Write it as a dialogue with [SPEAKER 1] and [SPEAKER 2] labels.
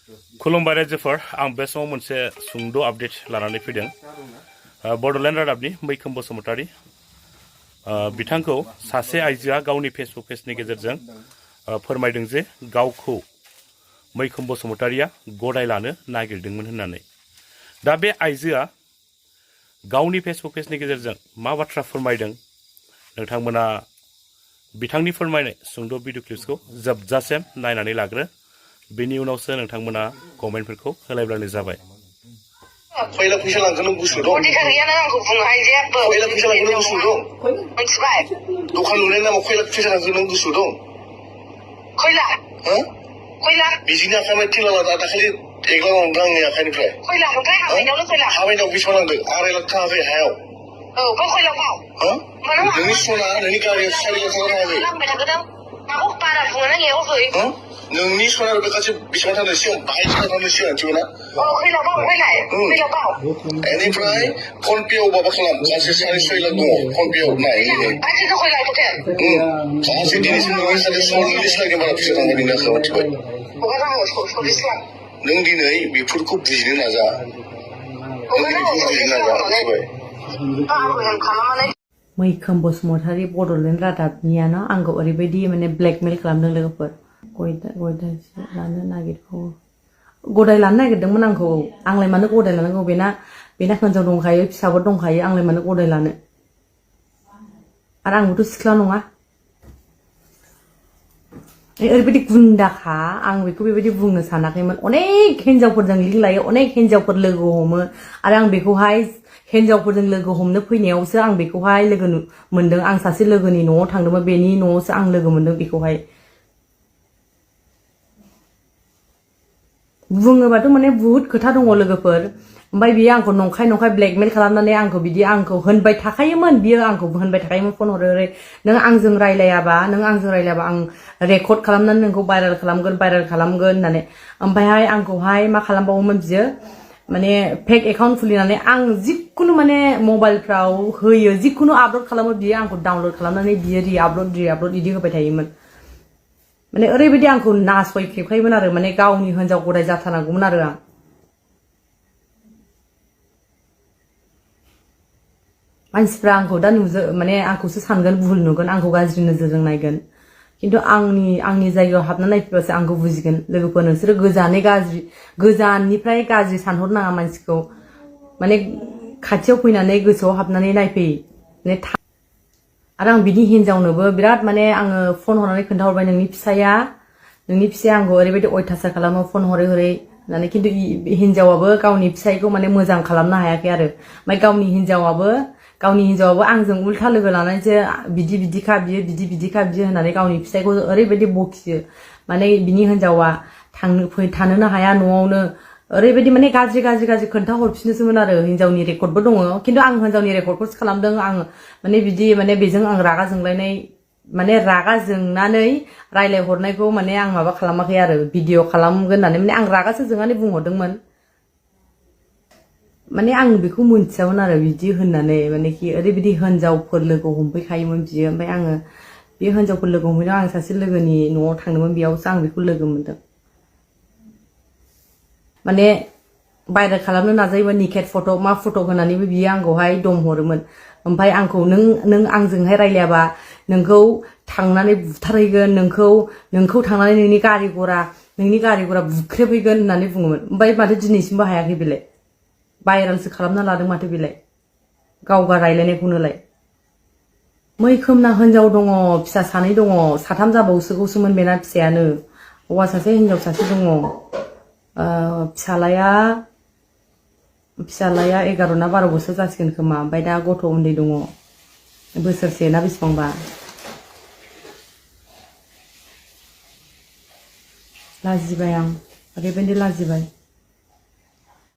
[SPEAKER 1] खुलुमबाय रायजोफोर आं बे समाव मोनसे सुंद' आपडेट लानानै फैदों बड'लेण्ड रादाबनि मैखोम बसुमतारी बिथांखौ सासे आइजोआ गावनि फेसबुक पेजनि गेजेरजों फोरमायदों जे गावखौ मैखोम बसुमतारीया गदाय लानो नागिरदोंमोन होननानै दा बे आइजोआ गावनि फेसबुक पेजनि गेजेरजों मा बाथ्रा फोरमायदों नोंथांमोना बिथांनि फोरमायनाय सुंद' भिडिअ क्लिप्सखौ जोबजासिम नायनानै लाग्रो बेनि उनावसो नोंथांमोना कमेन्टफोरखौ होलायब्लानो जाबाय
[SPEAKER 2] खयला फैसा लांगोन नों गुसु दं गैयानो आंखौ बुंनो हायो जेबो खयला फैसा लांगोन नों गुसु दं मिथिबाय दखान लुनायनि नामाव खयला फैसा लांगोन नों गुसु दं खयला खयला बिजिनि आखाइनिफ्राय थेला लादा दाखालि एग्ला लांदों आंनि आखाइनिफ्राय खयला ओमफ्राय हाबायनावनो खयला हाबायनाव बेसेबां लांदों 2.5 लाख थाङाखै हायाव औ गाव खयला गाव नोंनि सना नोंनि गारियाव 4 लाख थाङा थाङाखै लांबाय थागोन माखौ बारा बुङो नों एवखै नोंनि सना बे गासै बेसेबां थांदों सिगां 22 थांदों सिगां मिथिगौना खयला बाव फैलाय खयला बाव बेनिफ्राय फन पेआव माबा खालाम गासै 6.5 लाख दङ फन पेआव नाय गासैखौ खयला टटेल गासै दिनैसिम नोंनि साथे 40 लाखनि बारा फैसा थांबाय नोंनि आखायाव मिथिबाय नों दिनै बेफोरखौ बुजिनो नाजा
[SPEAKER 3] मैखोम बसुमतारी बड'लेण्ड रादाबनियानो आंखौ ओरैबायदि माने ब्लेकमेल खालामदों लोगोफोर गदाय लानो नागिरदोंमोन आंखौ आंलाय मानो गदाय लानांगौ बेना हिनजाव दंखायो फिसाफोर दंखायो आंलाय मानो गदाय लानो आरो आंबोथ' सिख्ला नङा ओरैबायदि गुन्दाखा आं बेखौ बेबायदि बुंनो सानाखैमोन अनेक हिनजावफोरजों लिंक लायो अनेक हिनजावफोर लोगो हमो आरो आं बेखौहाय हिनजावफोरजों लोगो हमनो फैनायावसो आं बेखौहाय लोगो मोनदों आं सासे लोगोनि न'आव थांदोंमोन बेनि न'आवसो आं लोगो मोनदों बेखौहाय बुङोबाथ' माने बुहुत खोथा दङ लोगोफोर ओमफ्राय बियो आंखौ नंखाय ब्लेकमेल खालामनानै आंखौ बिदि आंखौ होनबाय थाखायोमोन बियो आंखौ होनबाय थाखायोमोन फन हरै नों आंजों रायलायाबा आं रेकर्ड खालामनानै नोंखौ भाइरेल खालामगोन होननानै ओमफ्रायहाय आंखौहाय मा खालामबावोमोन बियो माने फेक एकाउन्ट खुलिनानै आं जिखुनु माने मबाइलफ्राव होयो जिखुनु आपल'ड खालामो बियो आंखौ डाउनल'ड खालामनानै बियो रि-आपल'ड बिदि होबाय थायोमोन माने ओरैबायदि आंखौ नासयखेबखायोमोन आरो माने गावनि हिनजाव गदाय जाथारनांगौमोन आरो आं मानसिफ्रा आंखौ दा माने आंखौसो सानगोन भुल नुगोन आंखौ गाज्रि नोजोरजों नायगोन खिन्थु आंनि जायगायाव हाबना नायफैबासो आंखौ बुजिगोन लोगोफोर नोंसोरो गोजाननिफ्राय गाज्रि सानहरनाङा मानसिखौ माने खाथियाव फैनानै गोसोआव हाबनानै नायफै माने आरो आं बिनि हिनजावनोबो बिराद माने आङो फन हरनानै खोन्थाहरबाय नोंनि फिसाया आंखौ ओरैबायदि अयथासार खालामो फन हरै होननानै खिन्थु हिनजावाबो गावनि फिसायखौ माने मोजां खालामनो हायाखै आरो ओमफ्राय गावनि हिनजावाबो आंजों उल्था लोगो लानानैसो बिदिखा बियो होननानै गावनि फिसायखौ ओरैबायदि बखियो माने बिनि हिनजावा थानोनो हाया न'आवनो ओरैबायदि माने गाज्रि खोन्था हरफिनोसोमोन आरो हिनजावनि रेकर्डबो दङ खिन्थु आं हिनजावनि रेकर्डखौसो खालामदों आं माने बिदि माने बेजों आं रागा जोंलायनाय माने रागा जोंनानै रायलायहरनायखौ माने आं माबा खालामाखै आरो भिडिअ खालामगोन होननानै माने आं रागासो जोंनानै बुंहरदोंमोन माने आं बेखौ मोनथियामोन आरो बिदि होननानै माने कि ओरैबायदि हिनजावफोर लोगो हमफैखायोमोन बियो ओमफ्राय आङो बे हिनजावफोर लोगो हमफैनायाव आं सासे लोगोनि न'आव थांदोंमोन बेयावसो आं बेखौ लोगो मोनदों माने भाइरेल खालामनो नाजायोमोन निकेट फट' मा फट' होनानैबो बियो आंखौहाय दम हरोमोन ओमफ्राय आंखौ नों आंजोंहाय रायलायाबा नोंखौ थांनानै बुथारहैगोन नोंखौ थांनानै नोंनि गारि घरा बुख्रेबहैगोन होननानै बुङोमोन ओमफ्राय माथो दिनैसिमबो हायाखै बेलाय भाइरेलसो खालामना लादों माथो बेलाय गावगा रायलायनायखौनोलाय मैखोमना हिनजाव दङ फिसा 2 दङ 3 जाबावसोगौसोमोन बेना फिसायानो हौवा सासे हिनजाव सासे दङ फिसालाया 11 ना 12 बोसोर जासिगोन खोमा ओमफ्राय दा गथ' उन्दै दङ बोसोरसे ना बेसेबांबा लाजिबाय आं ओरैबायदि लाजिबाय